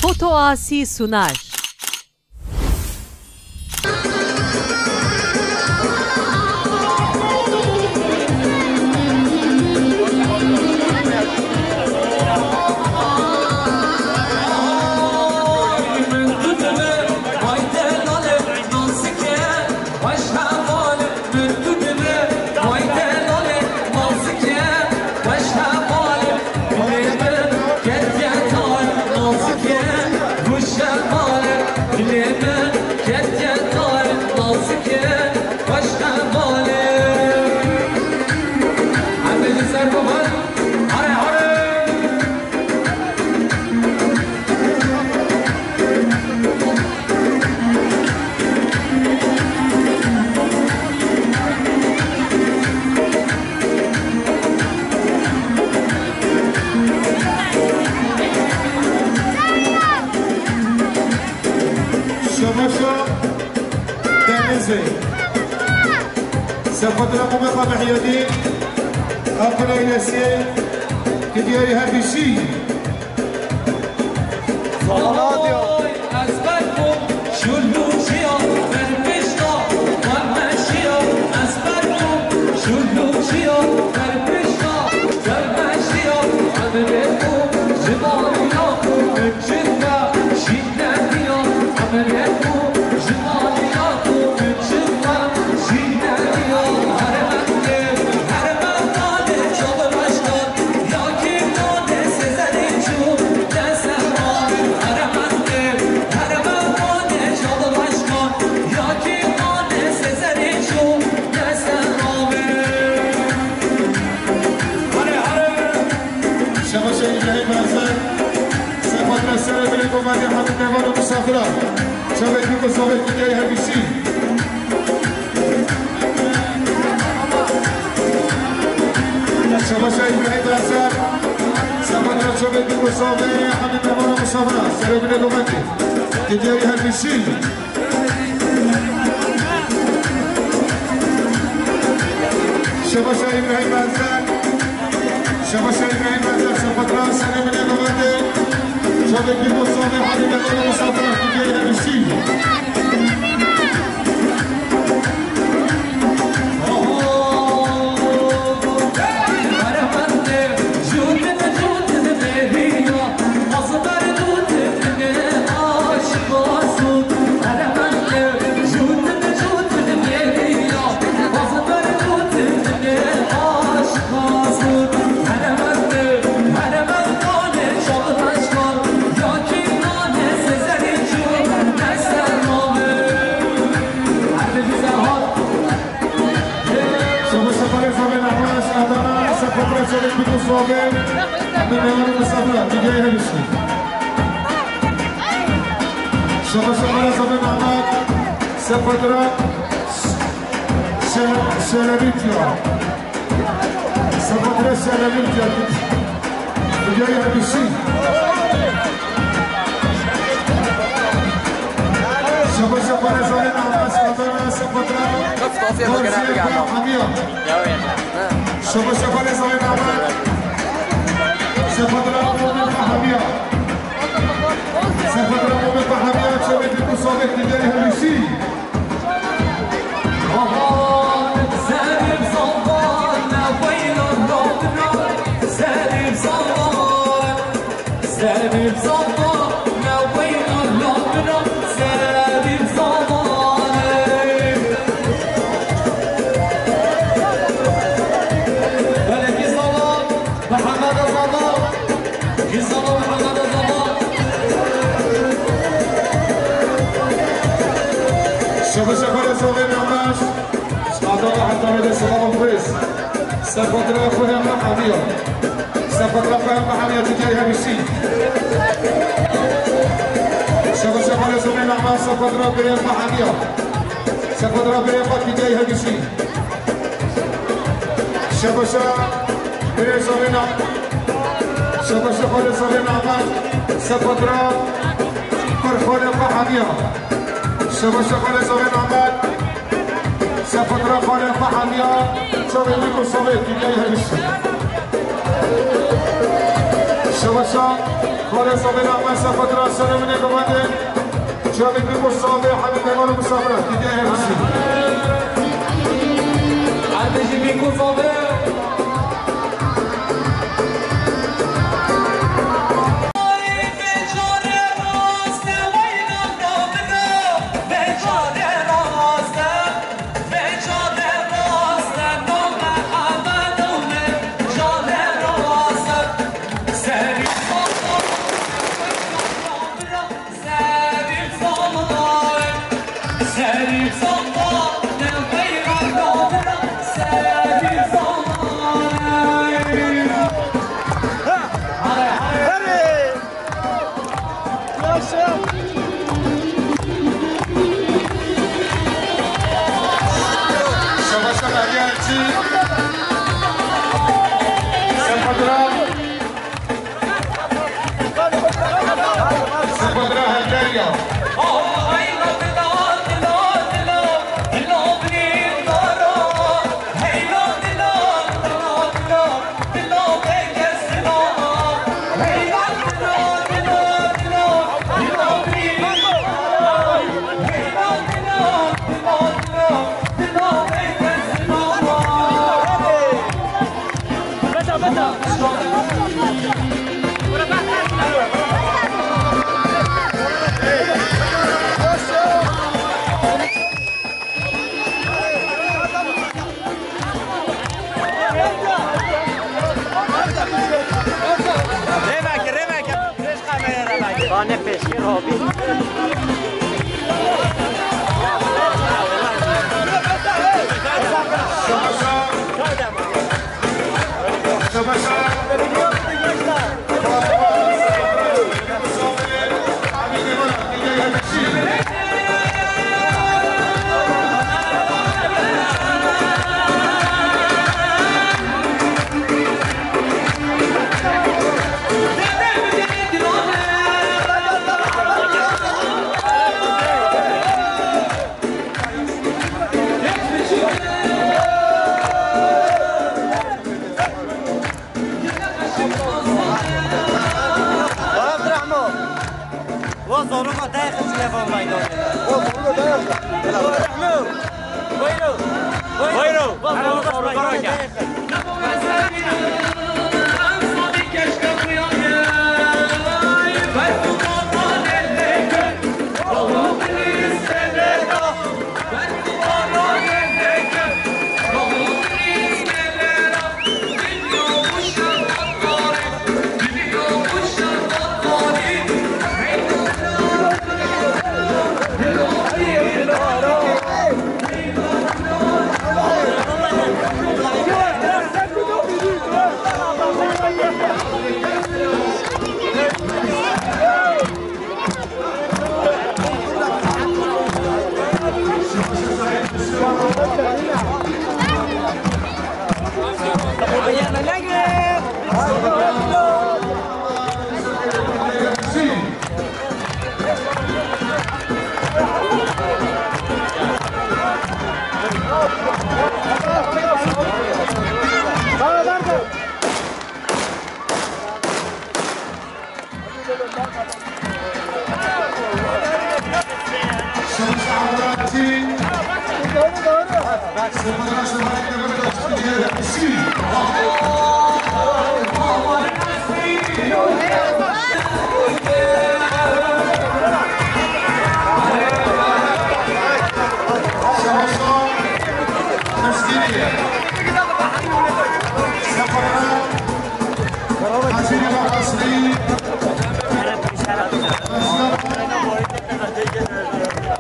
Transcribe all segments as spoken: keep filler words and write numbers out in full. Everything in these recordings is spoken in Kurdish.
Foto Asi sunar. Şebaşa Denizê. Sefadra Mehmet Mihyedîn, Akın ailesi, gidiyor her bir şey. Vay, ez berkom, şulûşiya berpişta, bermeşiya, ez berkom, şulûşiya berpişta, bermeşiya, emrê xo, ji maliya xo, min çi xwe, şîn nediya, emrê xo, ji maliya xo, min çi xwe, şîn nediya, her hemdê, her hemdê, çallaşkan, Şebaşa İbrahim Erzen, Sefa Mesele Bile Komedi Hamid Nevan û Misafira. Çavê Dîko Sovet Dîgeyê Hebîşî. Şebaşa İbrahim Erzen, Sefa Mesele Bile Komedi Hamid Nevan û Misafira. Serê Bile Komedi Dîgeyê Hebîşî. Şebaşa İbrahim Erzen. Şebaşa İbrahim Erzen, Sefatra, Selim Bile Komedi. Çavê Dîko Sovet Hamid Nevan û Misafira. Dîgeyê Hebîşî. Şebaşa Xalê Zavê Nahmaş, Adana, Sefatra, Çoluk Bîko Sovet, Hamid Nevan û Misafira, Dîgeyê Hebîşî. Şebaşa Xalê Zavê Nahmaş, Sefatra, Şe-, Şelebîtiya. Sefatra Şelebîtiya. Dîgeyê Hebîşî. Şebaşa Xalê Zavê Nahmaş, Adana, Sefatra, Gaziye Hamiya. Şebaşa Xalê Zavê Nahmaş, Sefatra, Mohamed Hamiya. Sefatra, Mohamed Hamiya, Çavê Dîko Sovet, Dîgeyê Hebîşî. Şebaşa Xalê Zavê Nahmaş, Adana, Hatanê de selam û xwêz. Sefatra xwe hema hemiya. Sefatra xwe hema hemiya, Dîgeyê Hebîşî. Şebaşa Xalê Zavê Nahmaş, Sefatra birê xwe hemiya. Sefatra birê xwe, Dîgeyê Hebîşî. Şebaşa Birê Zavê Nahmaş. Şebaşa Xalê Zavê Nahmaş. Sefatra Kurxalê xwe hemiya. Şebaşa Xalê Zavê Nahmaş. Sefatra Xalê xwe hemiya. Çavê Dîko Sovet, Dîgeyê Hebîşî. Şebaşa, Xalê Sabê Rehmet Sefa Dira Serê Minê Gomendê, Çavik Bî Musabê, Hemîd Memal Musafir, Dîdê Hemsî. Erdêjî Bî Musabê. Savaşa Meryemci. Sempatra. Sempatra Helderya. Rêveke, rêveke. Pêş kamera bak. Ba ne pêşkir hobî. Wa Abdurrahman. Wa zaroka dayê xwe ji lêvan maydanê. Wa zaroka dayê xwe. Abdurrahman. Buyurun. Buyurun. Buyurun. Wa zaroka dayê xwe.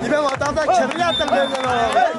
Îbe wata da kirriya te lê lê.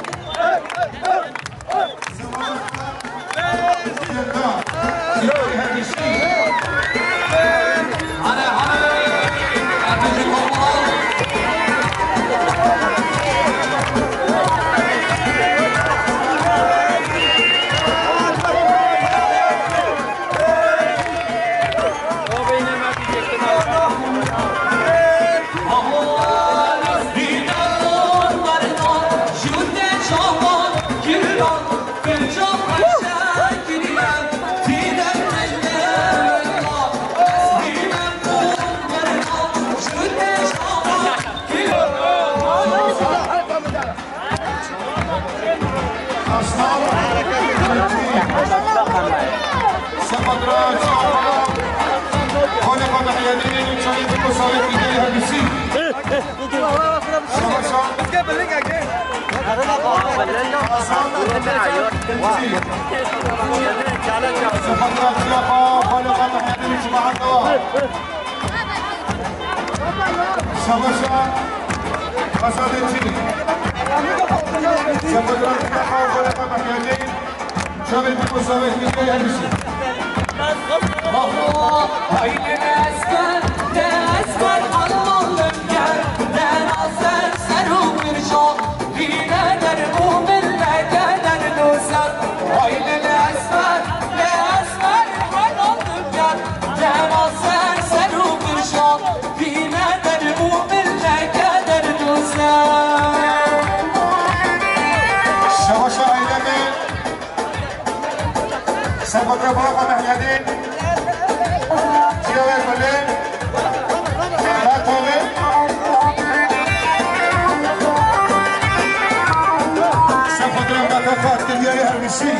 Şabaşa Azadê Çînî. Şabaşa Azadê Çînî. Çavê Dîko Savê Tirkiyeyê hemî jî. Haylê esmer, ne esmer, Alman limger, ne nazer, ser û mirja, bîne der û millete der nûser. Haylê esmer, ne esmer, Alman limger, ne nazer, ser û mirja, bîne der û millete der nûser. Şebaşa Eylemê. Sefadra Baba Mehmedî, Çiyawê Gulê, Bertovê, Sefadra Mehmedî, Fatih Yayı Hermisi.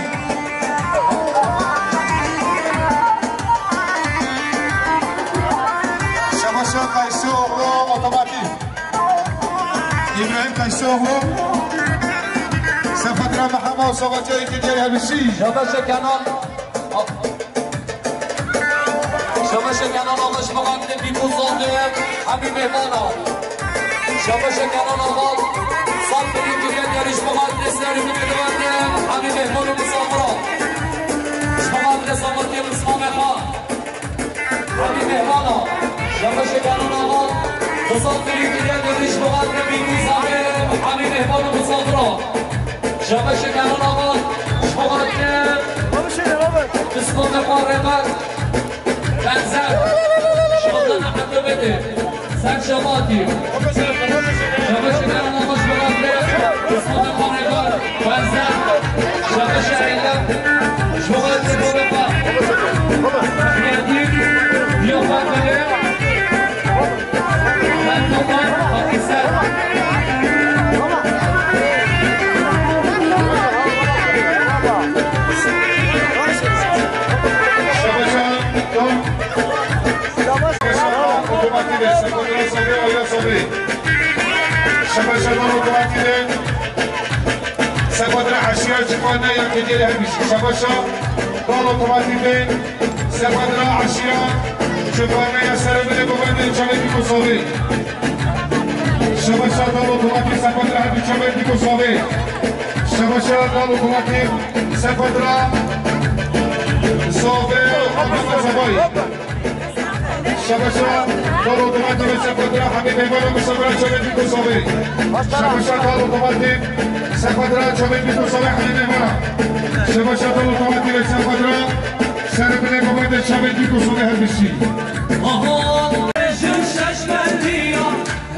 Şebaşa Kaysi oğlu otomatik. İbrahim Taşlıoğlu, Sefadra Mehema û Savaca Yekîtiya Herbîsî. Şabaşa Kenan. Şabaşa Kenan Axa ji bo xatirê Bîk û Zalê hemî mêhmana. Şabaşa Kenan Axa, sal birî kiriye, diyarî ji bo xatirê serê min ê divandin hemî mêhman û misafira. Ji bo xatirê Sametiyê Mismamê Xan. Hemî mêhmana, Şebaşa Kenan Axa, bi sal birî kiriye, diyarî ji bo xatirê Bîk û Zalê hemî mêhman û misafira. Şebaşa Kenan Axa, ji bo xatirê Mismamê Xan Rêber, Benzer, şazdana Ebdulbedê, Ser Şebatî. Şebaşa Kenan Axa, ji bo xatirê Mismamê Xan Rêber, Benzer, Şebaşa Eylem, ji bo xatirê Bobê Xan. Riyadî, Diyaxan Belê. Şebaşa Dal Otomatîk de, Sefadra Sabê, Ayla Sabê. Şebaşa Dal Otomatîk de, Sefadra Eşya Civane ya Kediyê Herbîsî. Şebaşa Dal Otomatîk de, Sefadra Eşya Civane ya Serebile Babendê Çavê Bîk û Savê. Şebaşa Dal Otomatîk Sefadra Herbî Çavê Bîk û Savê. Şebaşa Dal Otomatîk Sefadra Savê Ahmet Sebayî. Şebaşa Dal Otomatîk Sefadra Herbî Bêbana Misafira Çavê Bîk û Savê. Şebaşa Dal Otomatîk Sefadra Çavê Bîk û Savê Herbî Bêbana. Şebaşa Dal Otomatîk Sefadra Şerebile Babendê Çavê Bîk û Savê Herbîsî. Aha, bêjin şeş berdiya,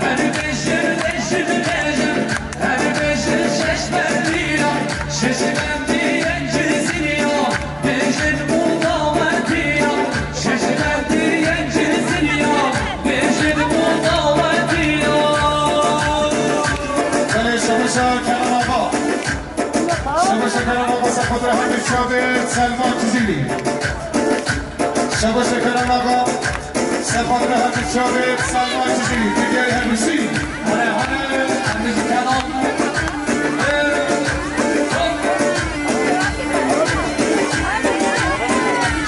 her bêjin, bêjin, bêjin, her bêjin şeş berdiya, şeş berdiya cizîniya, bêjin mudawetiya, şeş berdiya cizîniya, bêjin mudawetiya. Belê, şebaşa Kenan Axa. Şebaşa Kenan Axa, Sefadra Herbî Çavê Selma Cizîrî. Şebaşa Kenan Axa, Sefadra Herbî Çavê Selma Cizîrî. Kediyê Herbîsî. Hene, hene, hene ji Kenan.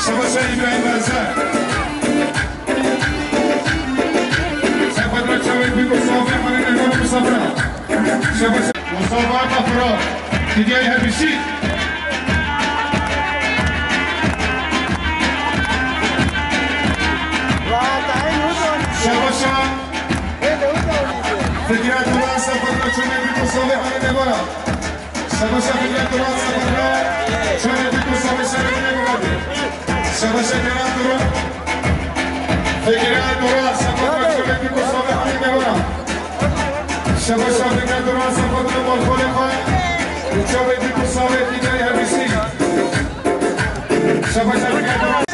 Şebaşa İbrahim Benzer. Sefadra Çavê Bîk û Savê, hemî mêhman û misafira. Şebaşa Mustafa Kafra, Kediyê Herbîsî. Şebaşa Fikret Duran, Sefadra Çavê Bîk û Savê, hemî mêhmana. Şebaşa Fikret Duran, Sefadra Çavê Bîk û Savê, Serebile Babendê. Şebaşa Fikret Duran. Fikret Duran, Sefadra Çavê Bîk û Savê, hemî mêhmana. Şebaşa Fikret Duran, Sefadra Balxolê Xwe. Çavê Bîk û Savê, Kediyê Herbîsî. Şebaşa Fikret Duran.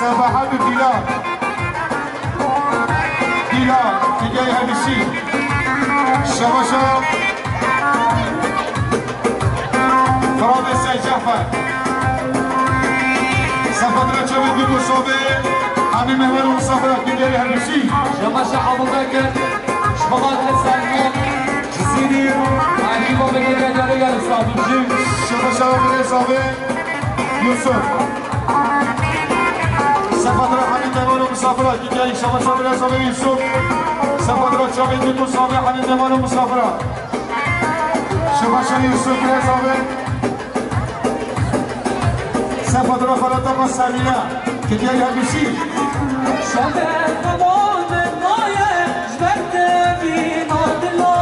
Sebahat û Dîlan. Dîlan, Tigey Hemîsî. Şebaşa. Firavê Sey Cafer. Sefadra çavê dû û savê. Hemî mehwer û misafira Tigey Hemîsî. Şebaşa Ebubekir. Şebaşa Selman. Sîrî. Hemî babê Tigey Hemîsî. Şebaşa Ebubekir savê. Yusuf. Sefadra Hemî mehwer û misafira. Tigey Şebaşa Ebubekir savê Yusuf. Sefadra çavê dû û savê Hemî mehwer û misafira. Şebaşa Yusuf Reza ve Sefadra Ferhat Abbas Sermiye, Kitiye Yabisi. Şevê xewa min naye, ji ber te mîna dila.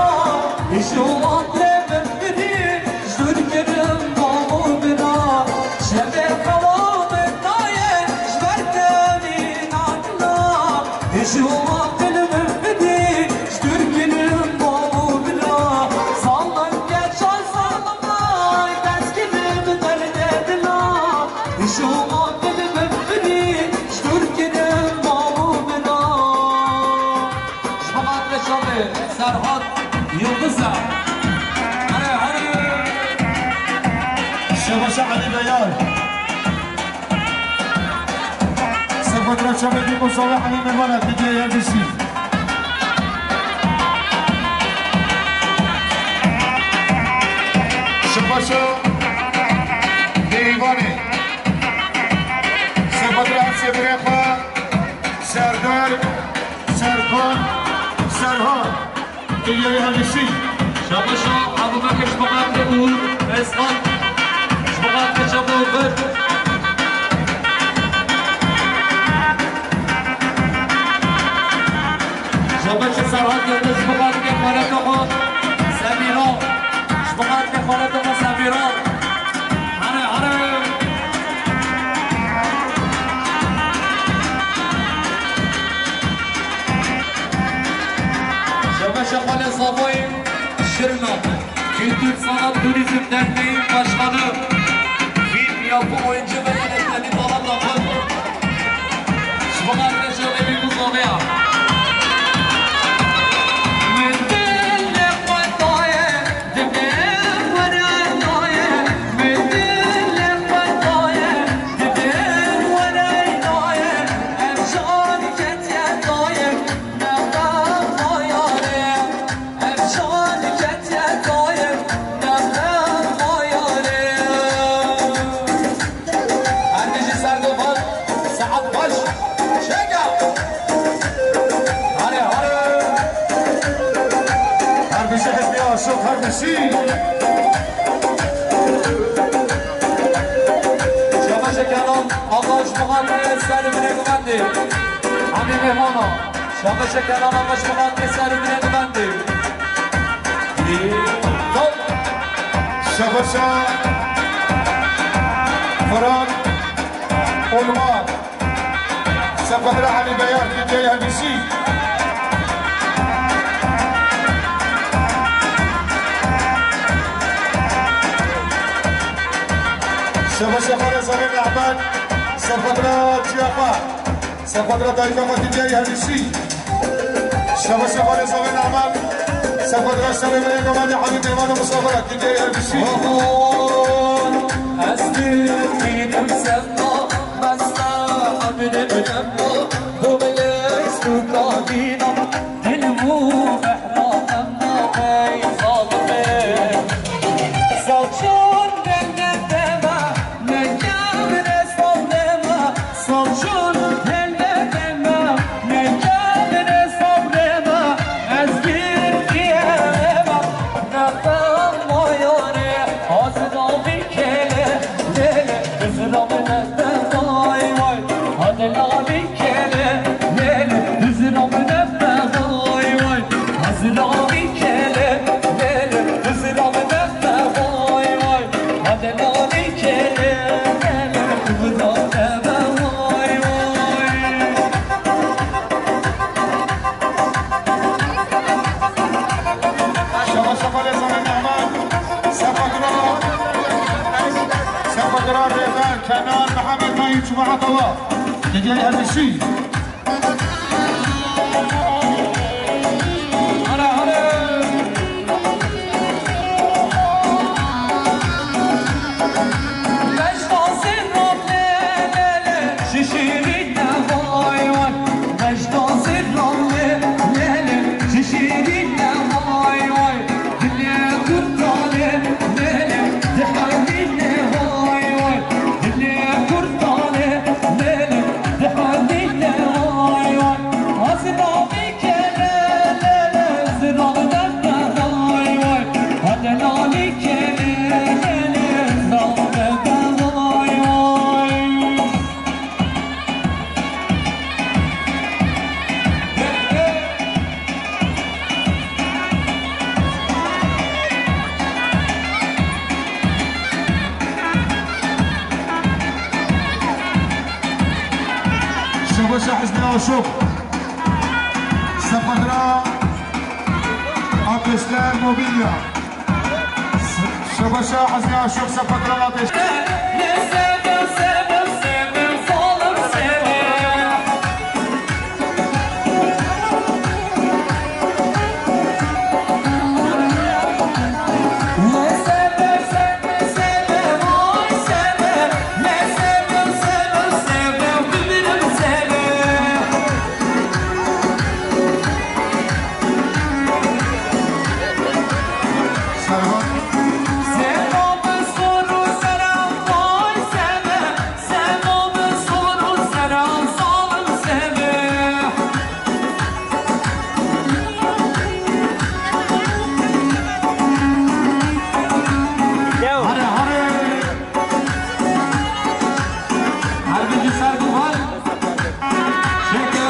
Îşo aqlê min bidî, ji dûr kirim bavo bira. Şevê xewa min naye, ji ber te mîna dila. Îşo aqlê min bidî, Ji dûr kirim bavo bira, zalim keça zalim ay, dest kirim derdê dila. Îşo ma kirim bidî, ji dûr kirim bavo bira. Ji bo xatirê çavê Serhat Yildiz e. Here, here. Şebaşa Elî Beyar. Sefadra çavê dû û savê Elî Mehmana, Tigey Hemîsî. Şebaşa Bêrîvanê. Sefadra her sê birê xwe, Serdar, Serkan, Serhan. Tigey Hemîsî. Şebaşa Ebubekir ji bo xatirê Uğur Eskan. Ji bo xatirê çavê Uğur. Şebaşa Serhat Yildiz ji bo xatirê xaleta xwe Semîra. Ji bo xatirê xaleta xwe Semîra. Here, here. Şebaşa Xalê Savoyê Şirna, Kültür Sanat Turizm Derneği Başkanı, film yapım, oyuncu ve yönetmeni Talat Akın. Ji bo xatirê çavê wî ku zavê ya. Min dil li xwe daye, dibê were daye, min dil li xwe daye, dibê were daye, ev can ketiye daye, nexem dayare. Ev can ketiye daye, nexem dayare. Her bijî Serdovan, saet baş. Çeka. Hare, hare. Her bijî hizbê aşiq, her bijî. Şebaşa Kenan, Allah ji bo xatirê ser binê guvendê. Hemî mêhmana. Şebaşa Kenan, Allah ji bo xatirê ser binê guvendê. Şebaşa Firat Olmaz. Sefadra Elî Beyar, Tigey Hemîsî. Şebaşa Xalê Zavê Mehmet, Sefadra Ciyafa. Sefadra dayika xwe Tigey Hemîsî. Şebaşa Xalê Zavê Mehmet. Sefadra Şerê Meyê Gamadê Halî Mêvan û Misafira Tigey Hemîsî. Aman, ez dikim sevda, bes te emrim nema, bu bilez tu kadîna, dil bû behna hema ey zalimê. Salçan derdine deme, Mekanine sabrema, salçanın teline deme, mekanine sabrema, ez bir diyemem. Nefem mayare, hazır al bir kele, lele, hızır al nefem vay vay. Hadi la bir kele, lele, hızır al nefem vay vay. Hızır al bir kele, lele, hızır al nefem vay vay. Şebaşa Xalê Zavê Mehmet, Sefadra, Sefadra Rêber, Kenan, Mihemed, Meyî, Cuma, Atawa. Deryayê Hemîşî. Hare, hare. Beşta zirran lê, lê, lê, şişirîne vay, vay. Beşta zirran lê, lê, lê, şişirîne vay, vay. Dilê kurta lê, lê, lê, diherîne vay, vay. Dilê kurta lê, lê, lê, diherîne vay, vay. Aslında Şebaşa Hizbê Aşoq. Sepedra Ateşler Mobilya. Şebaşa Hizbê Aşoq, Sepedra Ateşler. Hare, hare. Her bî ji ser guvan. Şeker.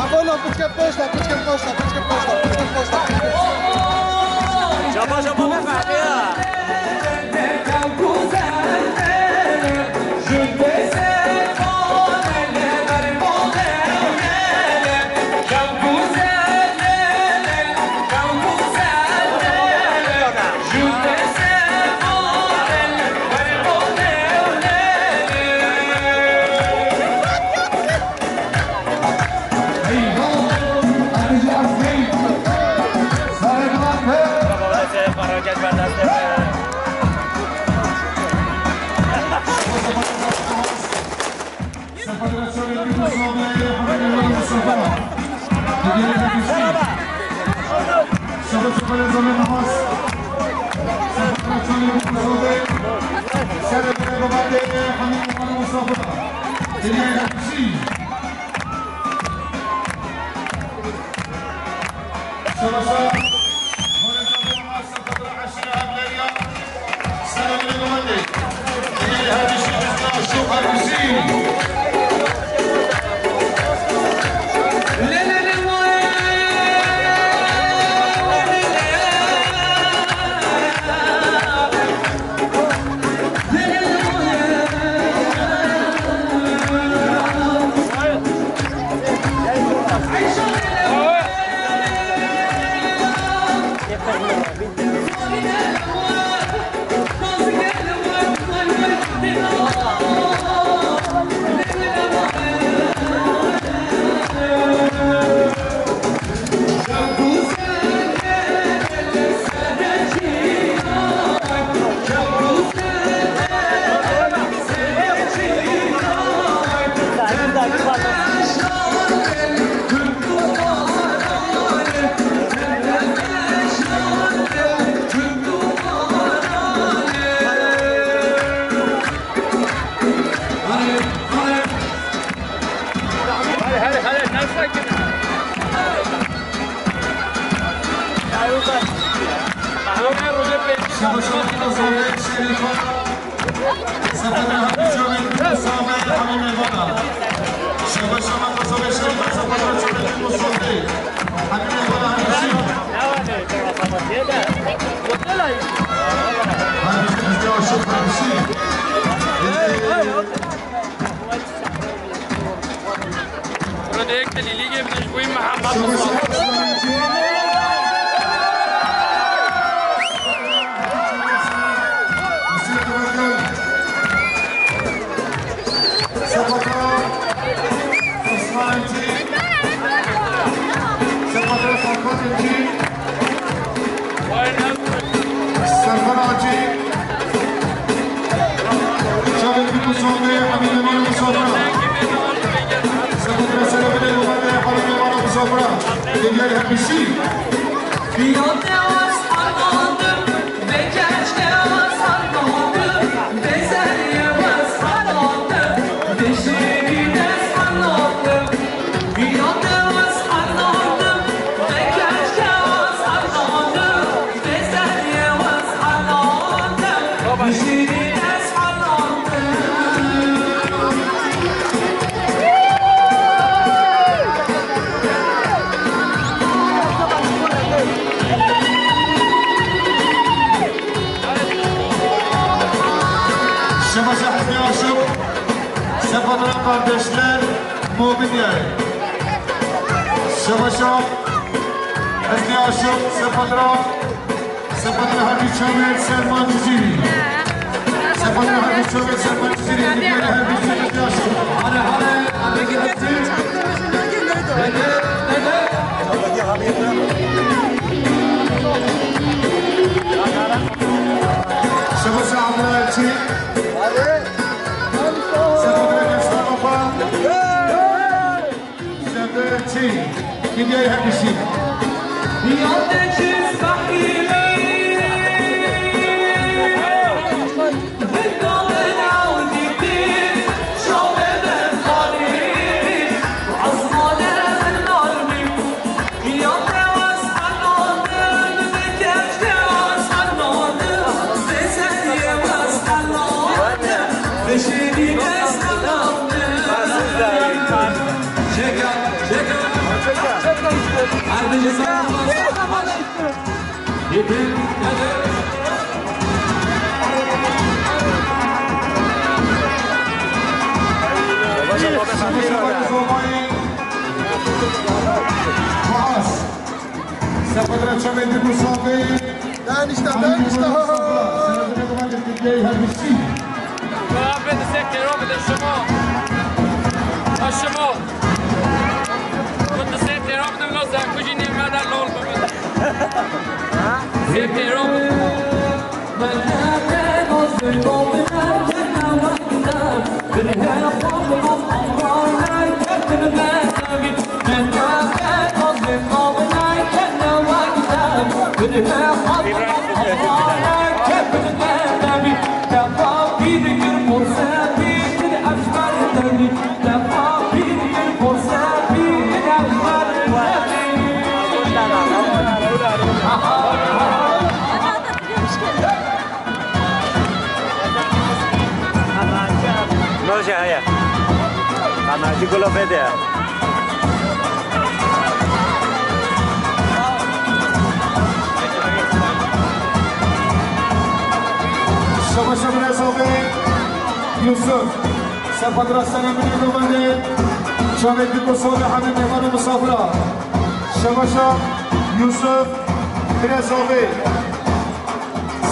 Abone ol, piçke poşta, piçke poşta, piçke poşta, piçke poşta. Çapa çapa ne farkı ya? Burada ek de lîlîgê bidin ji bo Mihemed Mustafa. Server Hacî. Çavên Musafir, Emîn Emîn Musafir. Server Server Musafir. Hemî Emîn Musafir. Hepsi. Şebaşa Hüsnü Aşık, Sefatura kardeşler, Mobilya'yı. Şebaşa Hüsnü Aşık, Sefatura, Sefatura Hacı Çamer, Selman Ciziri. Sefatura Hacı Çamer, Selman Ciziri. Hadi, hadi, hadi. Şebaşa Abdullah Elçi. Sefatura Mustafa. Şebaşa Elçi. Kimya hepsi. Danişte, danişte. Muhabbet sekte yok da şimo. Ha şimo. Kut sekte yok da lo zakujî ne kadar lol bebe. Sekte yok. Noja heye. Qamacî gulo vede. Şabaş şabaş Yusuf. Sefadra selamini gövende. Çavê diko sole hemî mehman û misafira. Şabaşa Yusuf Birezovê.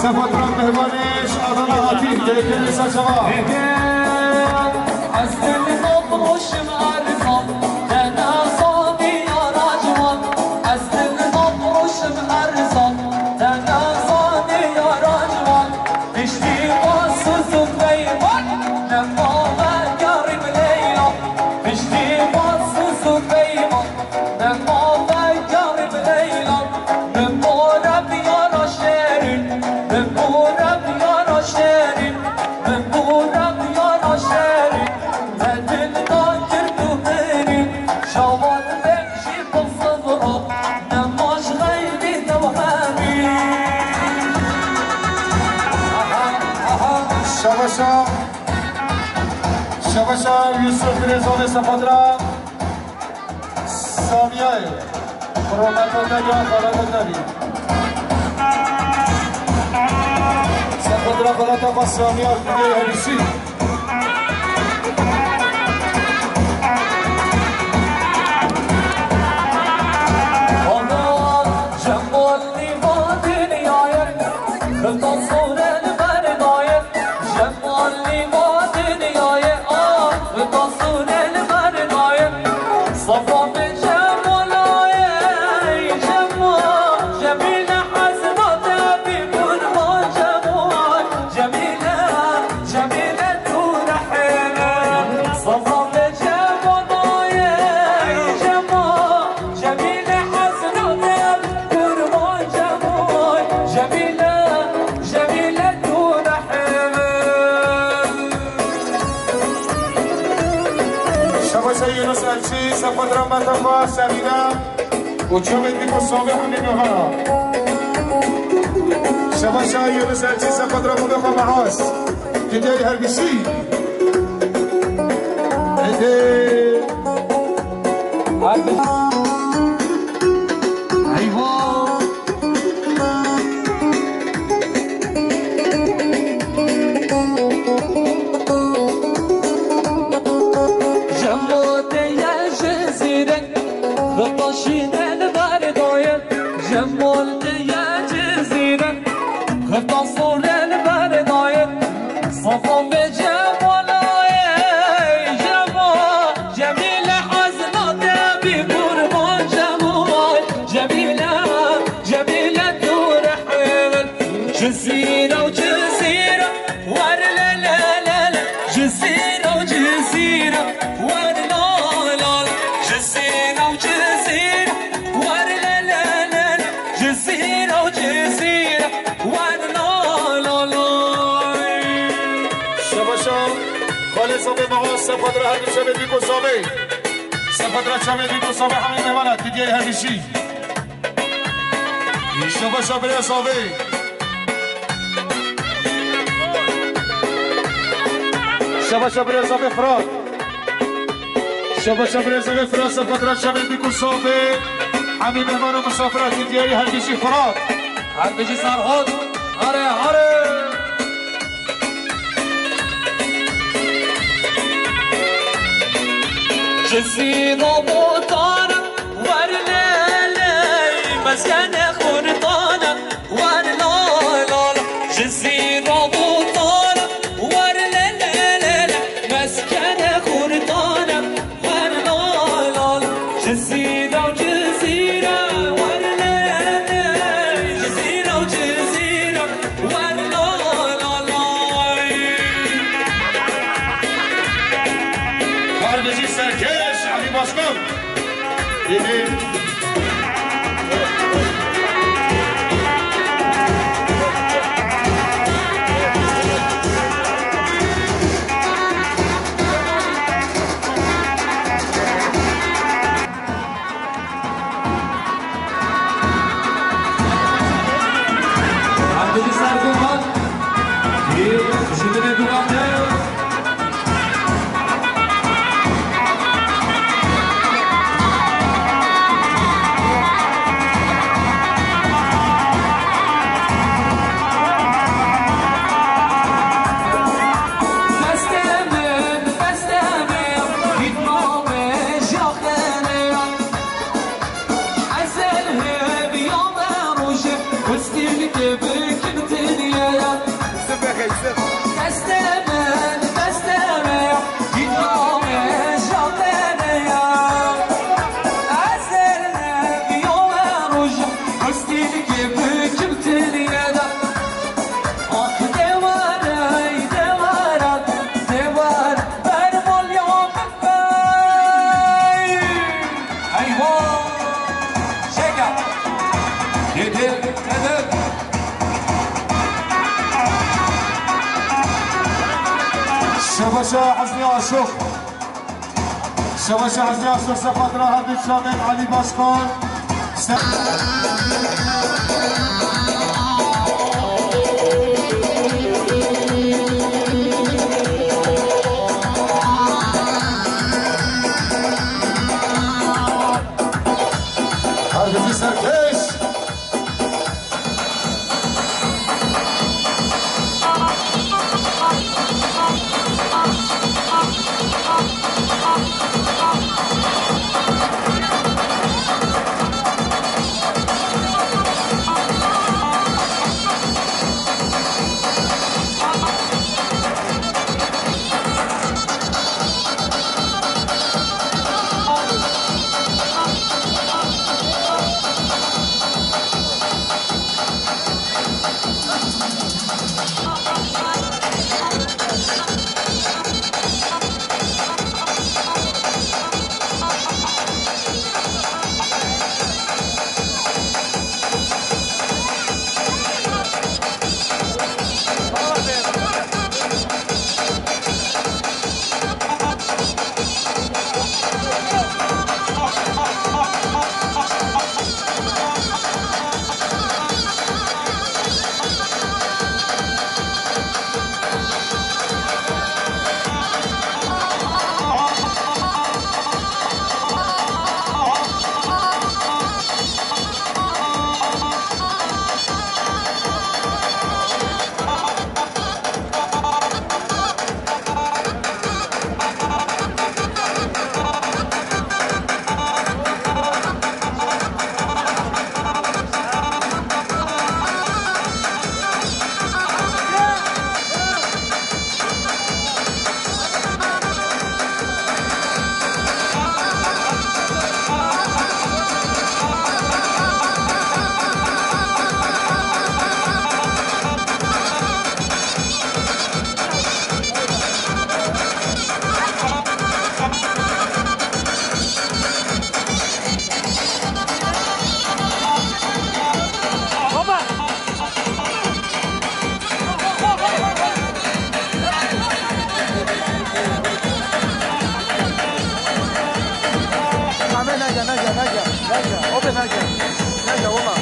Sefadra mehmanê ji Adana hatî. Gelekê Nîsa çava. Ez dil nabroşim erzan, te nezanî yara ciwan. Ez dil nabroşim erzan, te nezanî yara ciwan. Piştî Basûz û Peyman, nema vegerîm Leyla. Piştî Basûz û Peyman, nema vegerîm Leyla. Min bore biyara şêrîn, min bore biyara şêrîn, min bore biyara şêrîn. Te dil nakir tu birîn, şawan bêjî bi sivra, nema ji xeyrî dewhemî. Şabaşa, şabaşa Yusuf Birêzovê Sefadra Samiyayê. Prometo te ya, xalata te bî. Sefadra xalata xwe Samiya, Gulê Herîsî. Ana, Cemal nîva dinyayê, Hilda sore li ber dayê. Cemal nîva dinyayê, ah, Hilda sore li ber dayê. Safa be Cemal, ay, Cemal, Cemîle ezma te bî qurban Cemal, Cemîle. Cemîle tu rehme, Safa be Cemal, ay Cemal, Cemîle ezna te qurban Cemal, Cemîle, Cemîle tu rehme. Şabaşa Yunus Elçî, Sefadra Metafa, Semîna. Û çavê dî ku savê hemî mehana. Şeva şayî Yunus Elçî Sefadra Mumexa Meas. Gidê her gişî. Ede. Eyvah. Jemo te ye ji zîrek. Xitaşîne li ber daye, Cemal te ye Cizîre. Xita sore li ber daye, Safa ve Cemal, ey Cemal. Cemîle ezna te bî qurban Cemal. Cemîle, Cemîle tu rehmet. Cizîre û Cizîre. Wer le le le le, Cizîre û Cizîre, wer la la la. Cizîre û Cizîre, wer le le le le, Cizîre û Cizîre, wer la la la. Şebaşa, Xalê Zavê Meas, Sefadra her du çavê dî ku zavê. Sefadra çavê dî ku zavê hemî mehmana, didiyê her dişî. Şebaşa birê Zavê. Şebaşa birê Zavê Firat. Şebaşa birê Zavê Firat, Sefadra çavê dî ku zavê. Hemî mehman û misafira didiyayî her dişî Firat. Her bijî Serhot. Hare, hare. Cizîra botana, wer le le, meskene xurtana, wer la la la. Cizîra botana, wer le le le le, meskene xurtana, wer la la la. Cizîra, Cizîra, wer le le, Cizîra, Cizîra, wer la la la. Kardeşi Serkeş, Ali Bas. Hevdî ser guman, bir ji binê guman de. Destê min, destê min, gitma me jaxene. Ezel heviyame roje, hostilke bikim dinyaya. Desteme, desteme, gitame jateneya. Ezel heviyame roje, hostilke bikim dinyaya. Ah, dewara, dewara, dewar, ber bolya. Hey! Eyvah! Şeker! Yeter, yeter! Şebaşa Hüsnü Aşık. Şebaşa Hüsnü Aşık, Sefa Dra, Hadi Şahin, Ali Başkan. Herkese serkeş. Ame Naca, Naca, Naca, Naca, obe Naca, Naca, oba.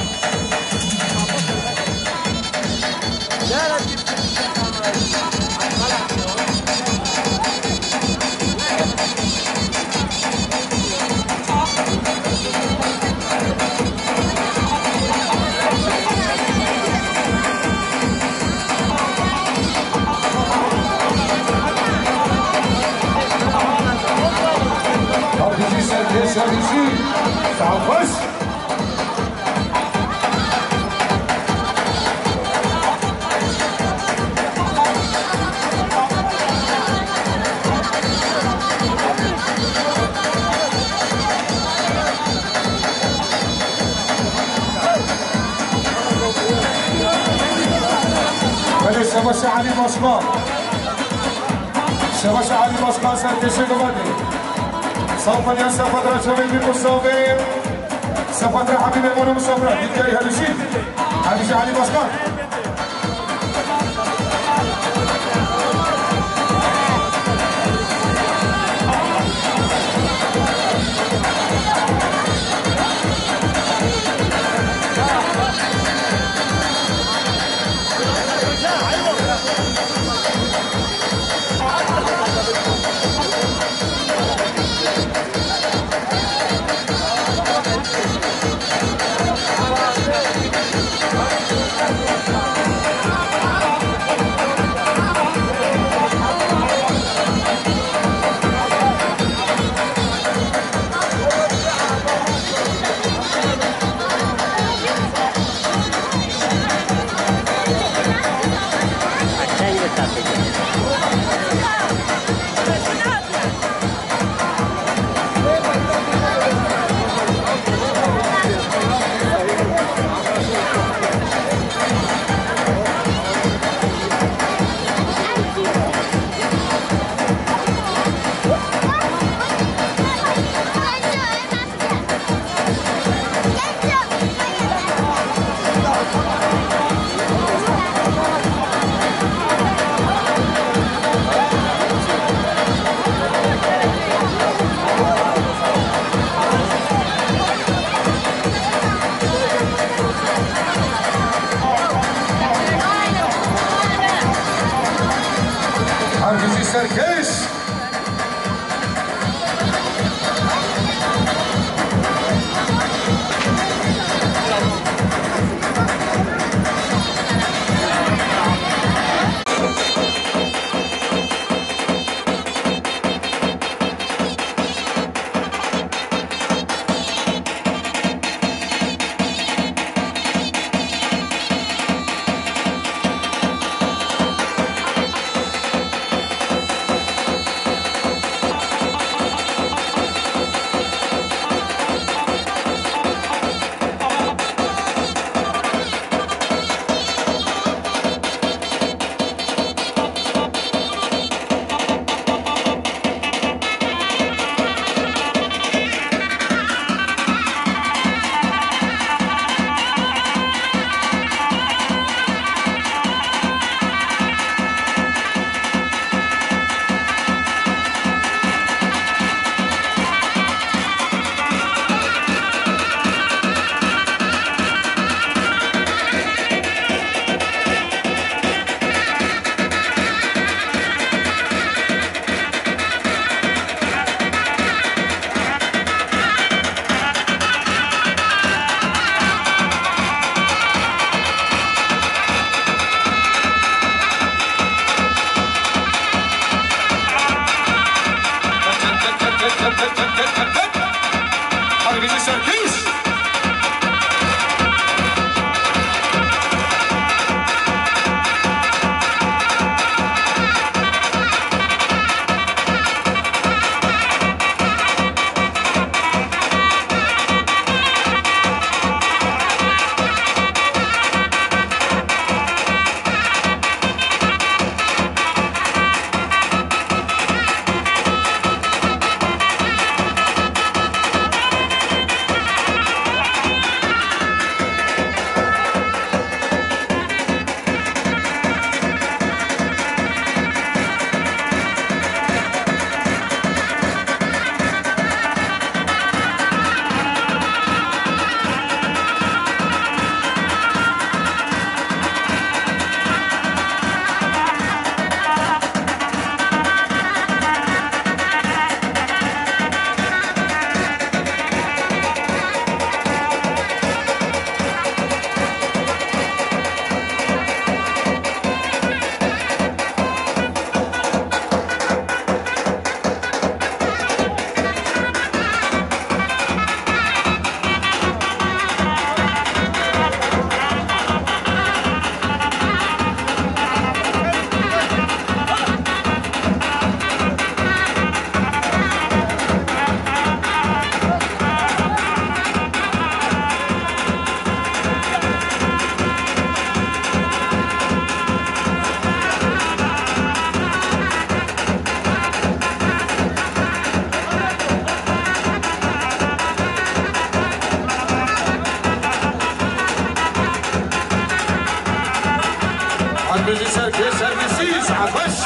Hepinize serkeslerinizi sarhoş. Belê Şebaşê Elî Başkan. Şebaşê Elî Başkan serkêşê gavadê. Almanya Sepatra Çavê Musafir. Sepatra Habîbê Moro Musafir. Dîtkarî Hebişî. Hebişî Alî Başkan. Herkesî serkeş. Rejîser pêşermîsî Ze'beş.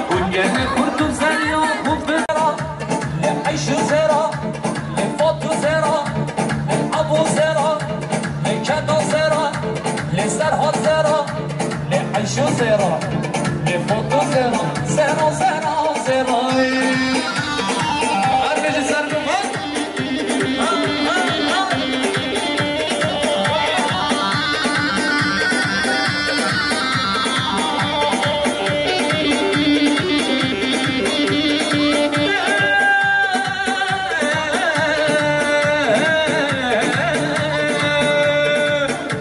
Hûn gelê xurt û zerya û bi-, li Eyş û Zera, li Fat û Zera, li Ebo Zera, li Keda Zera, li Serhat Zera, li Eyş û Zera, li Fat û Zera, Zera, Zera, Zera. Her bêjî ser bi van.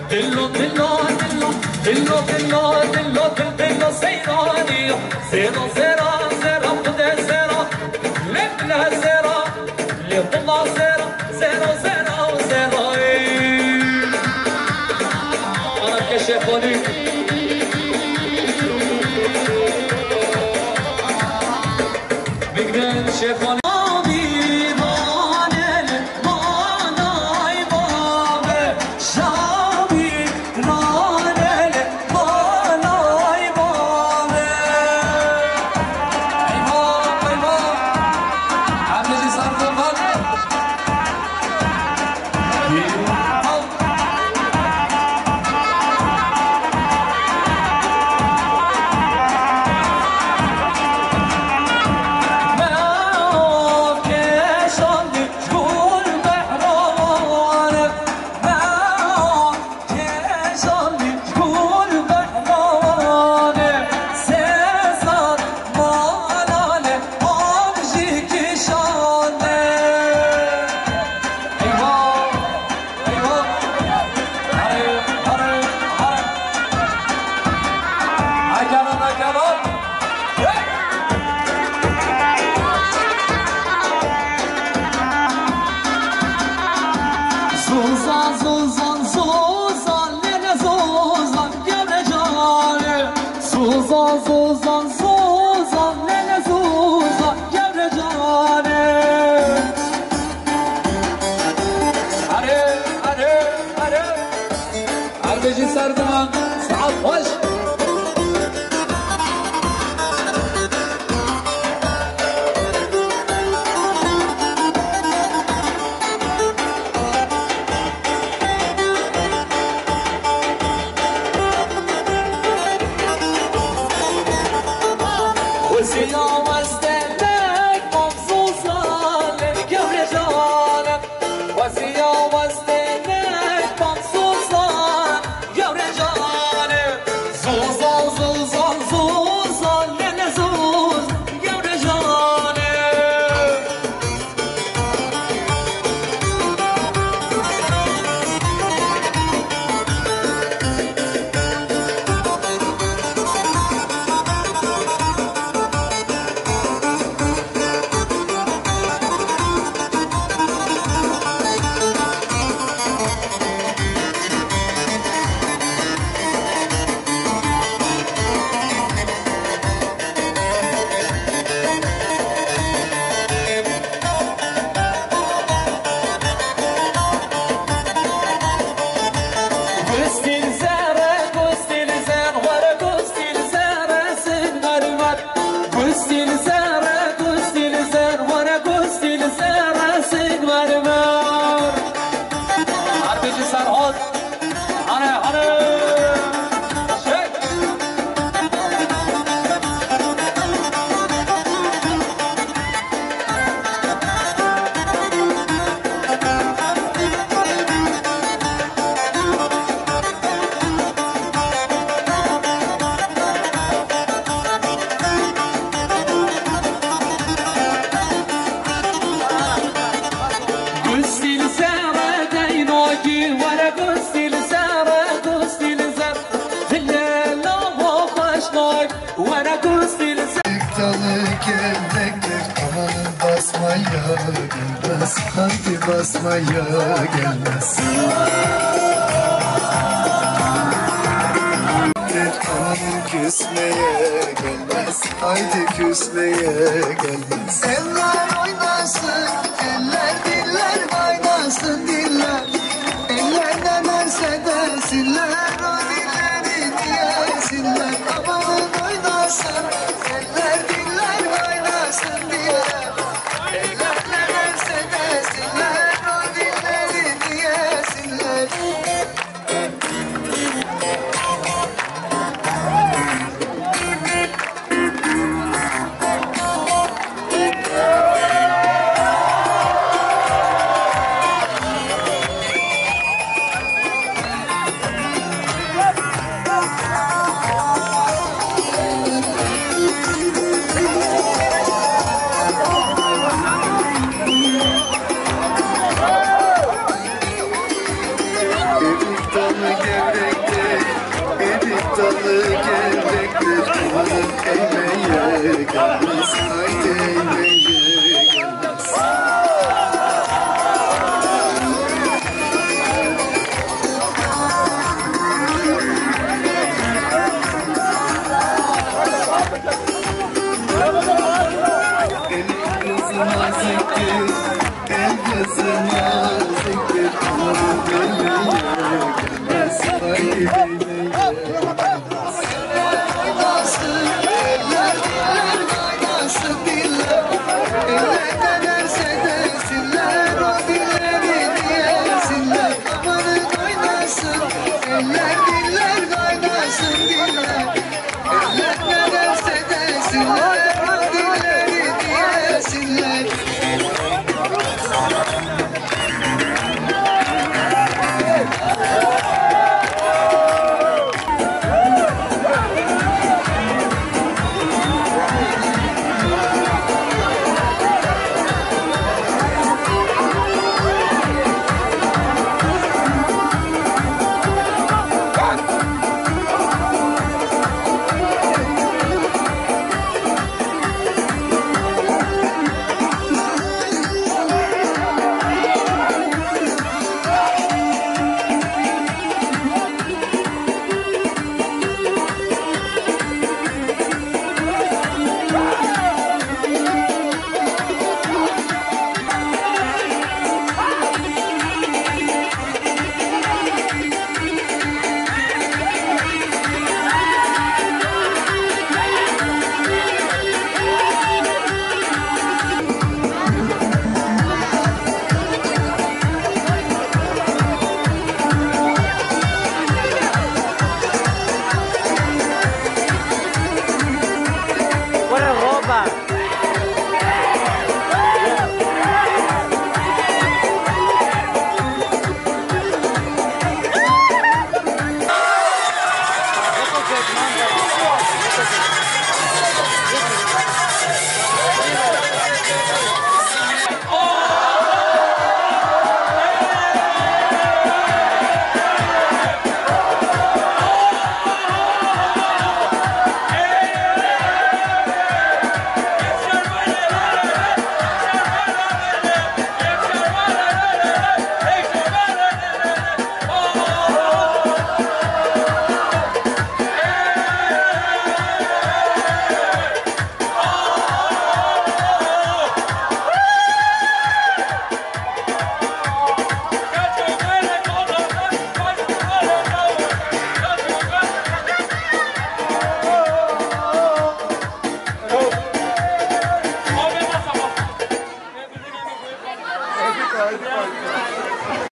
Dillo, dillo, dillo, dillo, dillo, dillo, dillo, seyranî. Zêro, zêra, zêra, xwedê zêra. Lê bila zêra. Lê bila zêra, zêra, zêra, zêra, ey. Ana keşê xolî. Bigrin şêxolî. Abi, banel, banay, babe, şabi, Ranele balay bale. Eyvah, eyvah. Erdê jî ser xwe bale. Mea keşandî gul behra ware. Mea Kêşanî gul behranê, sê sed malane, an jî kişane. Eyvah, eyvah. Hare, hare, hare. Ekeran, ekeran. Zuza, zuza, zuza, lele zuza, gevre cane. Zuza, zuza, zuza, lele zuza, gevre cane. Are, are, are. Her bijî ser ziman, saet xweş. Xuziya weste mek, mafzuza lê gewre cane. Xweziya westêne bang zozan, gewre cane. Zozan, zozan, zozan, lele zoz, gewre cane. Gustil zere, gustil zer, were gustil zere, sin mermer. Gustil zere, gustil zer, were gustil zere, sin mermer. Harbeci Serhat. Hane, hane. Şey. Gustil zere deynokî, were gustil zere, gustil zer. Dile lava xweşnok, were gustil zer. Ektalı kelbektir, aman basmaya gelmez. Haydi basmaya gelmez. Aman küsmeye gelmez. Haydi küsmeye gelmez. Eller oynasın, eller diller kaynasın diller. Eller ne derse desinler, o dilleri diyesinler. Amanın oynasın, eller